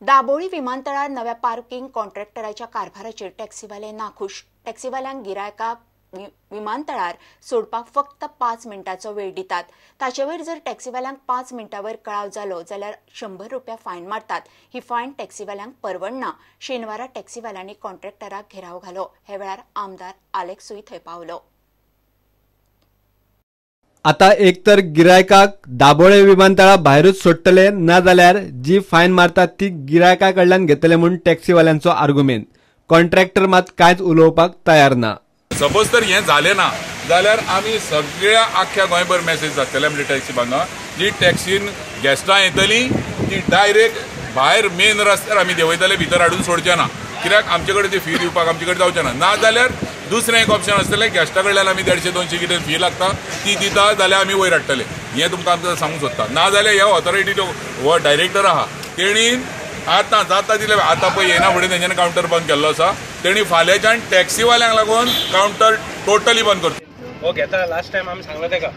दाबोळी विमानतळार नव्या पार्किंग कॉन्ट्रॅक्टराच्या कारभाराचेर टॅक्सीवाले नाखूश. टॅक्सीवाल्यांक गिरायकाक विमानतळार सोडपाक फक्त 5 मिनटांचो वेळ दितात. ताचेवयर जर टॅक्सीवाल्यांक 5 मिनटां वयर कळाव जालो जाल्यार 100 रुपया फायन मारतात. ही फायन टॅक्सीवाल्यांक परवडना. शेनवारा टॅक्सीवाल्यांनी कॉन्ट्रॅक्टराक घेराव घालो. हे वेळार आमदार आलेक्सूय थंय पावलो. आता एक तर गिरायकाक दाबोळे विमानतळा भायरूच सोडटले ना जाल्यार जी फायन मारतात ती गिरायका कडल्यान घेतले म्हूण टॅक्सीवाल्यांचो आर्गुमेंट. कॉन्ट्रॅक्टर मात कांयच उलोवपाक तयार ना. सपोज तर हें जालें ना जाल्यार आमी सगळ्या आख्ख्या गोंयभर मॅसेज जातले म्हणजे टॅक्सी बांदा जी टॅक्सीन गेस्टां येतली ती डायरेक्ट भायर मेन रस्त्यार आमी देंवयतले, भितर हाडून सोडचे ना. कित्याक आमचे कडेन ती फी दिवपाक आमचे कडेन जावचें ना. ना जाल्यार दुसरें एक ऑप्शन आसतलें, गेस्टा कडल्यान आमी 150-200 कितें फी लागता ती दिता जाल्यार आमी वयर हाडटले. हें तुमकां आमकां सांगूंक सोदता. ना जाल्यार ह्या ऑथॉरिटीचो हो डायरेक्टर आहा तेणी आतां जाता तितलें आतां पळय येना फुडें तेंच्यांनी कावंटर बंद केल्लो आसा. तेणी फाल्यांच्यान टॅक्सीवाल्यांक लागून कावंटर टोटली बंद करता. हो घेता लास्ट टायम आमी सांगलो तेका,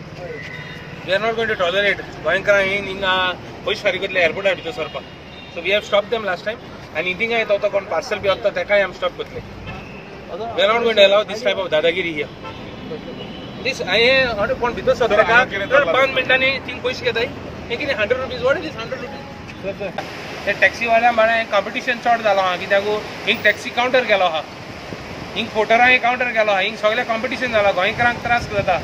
we are not going to tolerate गोंयकारांक हिंगा पयशे फारीक करतले एअरपोर्टार भितर सरपाक. So we have stop them last time. आनी थिंगा येता वता कोण पार्सल बी वता तेकाय आमी स्टॉप करतले. We are not going to allow this type of दादागिरी here. दीस हें कोण भितर सरता 5 मिनटांनी थिंग पयशे घेताय. हें कितें 100 rupees, what is this 100 rupees? ते टॅक्सीवाल्या बाळा कॉम्पिटिशन चड जालो आहा. कित्याक हिंग टॅक्सी कावंटर केलो आहा, हिंग पोर्टरांक कावंटर केलो आहा, हिंग सगळें कॉम्पिटिशन जाला, गोंयकारांक त्रास जाता.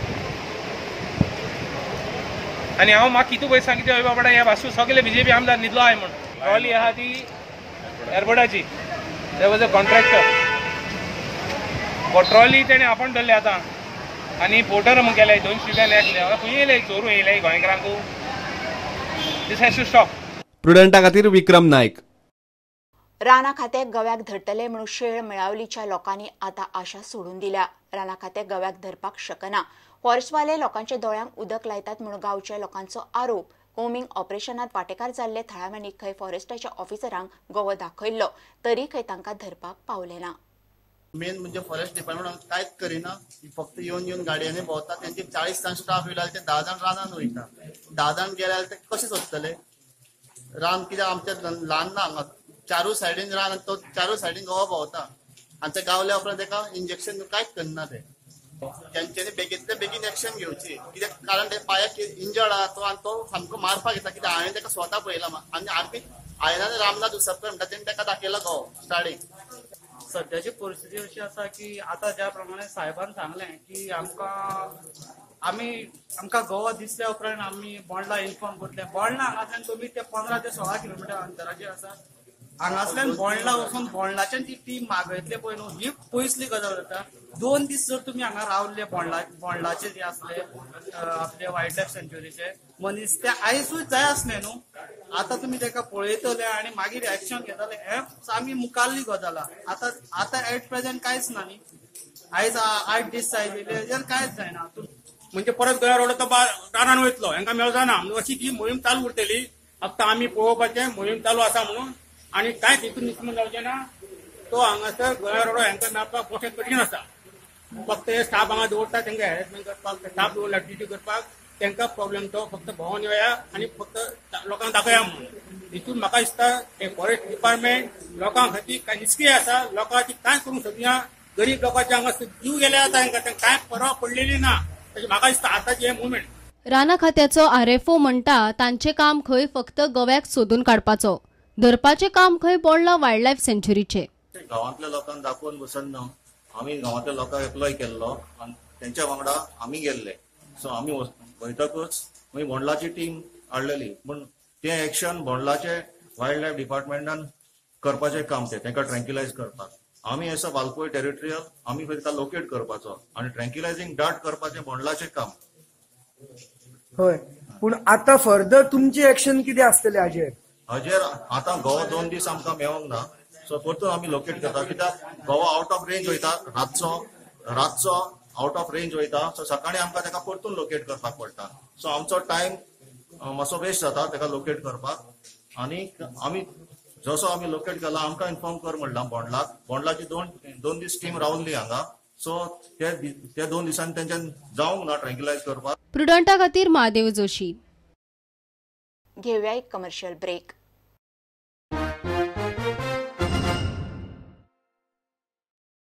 आनी हांव म्हाका कितू पयशे सांगता हय बाबा ह्या वासू सगळे बीजेपी आमदार न्हिदलो आहाय म्हूण. ट्रॉली आहा ती एअरपोर्टाची, there was a contractor. Trolley तेणें आपोवन धरली आतां आनी पोर्टर म्हूण केले 200 रुपया एकले. खंय येयले चोरू येयले गोंयकारांकू. This has to stop. प्रुडंटा खातीर विक्रम नायक. राना खातें गव्याक धरतले म्हणून शेळ मेळावलीच्या लोकांनी आतां आशा सोडून दिल्या. राना खातें गव्याक धरपाक शकना. फॉरेस्टवाले लोकांच्या दोळ्यांक उदक लायतात म्हणून गांवच्या लोकांचो आरोप. कोमिंग ऑपरेशनात वाटेकार जाल्ले थळाव्यांनी खंय फॉरेस्टाच्या ऑफिसरांक गवो दाखयल्लो तरी खंय तांकां धरपाक पावले ना. मेन म्हणजे फॉरेस्ट डिपार्टमेंट कांयच करिना, फक्त येवन येवन गाडयांनी भोंवता. तेंचे 40 जाण स्टाफ येयला ते 10 जाण रानान वयता. 10 जाण गेले जाल्यार ते कशें सोदतले? रान कित्याक आमच्या ल्हान ना, हांगा चारूय सायडीन रान, तो चारूय सायडीन गवो भोंवता. आनी ते गावल्या उपरांत तेका इंजेक्शन कांयच करना. ते तेंच्यांनी बेगींतले बेगीन एक्शन घेवची, कित्याक कारण ते पांयाक इंजर्ड आहा तो आनी तो सामको मारपाक येता. कित्याक हांवें तेका स्वता पळयला आनी आमी आयनान रामनाथ उसपकर म्हणटा तेणें तेका दाखयला गवो स्टार्टींग. सद्याची परिस्थिती अशी आसा की आतां ज्या प्रमाणे साहेबान सांगलें की आमकां आमी आमकां गोवा दिसल्या उपरांत आमी बोंडला इन्फॉर्म करतले. बोंडला हांगासल्यान कमी ते 15 ते 16 किलोमिटर अंतराचेर आसा. हांगासल्यान बोंडला वचून बोंडलाच्यान ती टीम मागयतले पळय न्हू, ही पयसली गजाल जाता. 2 दीस जर तुमी हांगा रावले बोंडलाचे जे आसले आपले वायल्ड लायफ सँच्युरीचे मनीस ते आयजूच जाय आसले न्हू, आतां तुमी तेका पळयतले आनी मागीर एक्शन घेतले हें आमी मुखारली गजाल. आतां आतां एट प्रेझेंट कांयच ना न्ही, आयज 8 दीस जाय जाल्यार कांयच जायना. म्हणजे परत गोंया रोड तो रानान वयतलो, हेंका मेळचो ना. अशी ही मोहीम चालू उरतली. आतां आमी पळोवपाचें मोहीम चालू आसा म्हणून आनी कांयच हितून निस्मून जावचें ना. तो हांगासर गोंया रोडो हेंका मेळपाक मोठें कठीण आसा. फक्त हे स्टाफ हांगा दवरता तेंका हॅरेसमेंट करपाक, स्टाफ दवरला ड्युटी करपाक तेंका प्रॉब्लेम. तो फक्त भोंवन येया आनी फक्त लोकांक दाखया म्हणून. हितून म्हाका दिसता हे फॉरेस्ट डिपार्टमेंट लोकां खातीर कांय निश्क्रीय आसा. लोकां खातीर कांय करूंक शकना. गरीब लोकांचे हांगा जीव गेले आतां हेंका कांय परवा पडलेली ना. म्हाका दिसता आतांचे हे मुवमेंट. राना खात्याचो आरएफओ म्हणटा तांचें काम खंय फक्त गव्याक सोदून काडपाचो, धरपाचें काम खंय बोंडला वायल्ड लायफ सँच्युरीचें. गांवांतल्या लोकांक दाखोवन बसन ना, आमी गांवांतल्या लोकांक एप्लाय केल्लो आनी तेंच्या वांगडा आमी गेल्ले. सो आमी वयतकूच मागीर बोंडलाची टीम हाडलेली, पूण तें एक्शन बोंडलाचे वायल्ड लायफ डिपार्टमेंटान करपाचें काम तें तेंकां ट्रँक्युलायज करपाक. आमी एस अ वालपोय टेरिटरियल आमी ताका लोकेट करपाचो आनी ट्रँक्युलायझींग डार्ट करपाचें बोंडलाचें काम. हय, पूण आतां फर्दर तुमची एक्शन कितें आसतलें हाजेर? हाजेर आतां गोवा 2 दीस आमकां मेळोंक ना, सो परतून आमी लोकेट करता. कित्याक गोवा आवट ऑफ रेंज वयता, रातचो आवट ऑफ रेंज वयता. सो सकाळीं आमकां ताका परतून लोकेट करपाक पडटा. सो आमचो टायम मातसो वेस्ट जाता ताका लोकेट करपाक. आनी आमी जसो आमी लोकेट केला आमकां इन्फॉर्म कर म्हणलां बोंडलाक. बोंडलाची 2 दीस टीम रावली हांगा. सो ते 2 दिसांनी तेंच्यान जावंक ना ट्रँक्युलायज करपाक. प्रुडंटा खातीर महादेव जोशी. घेवया एक कमर्शियल ब्रेक.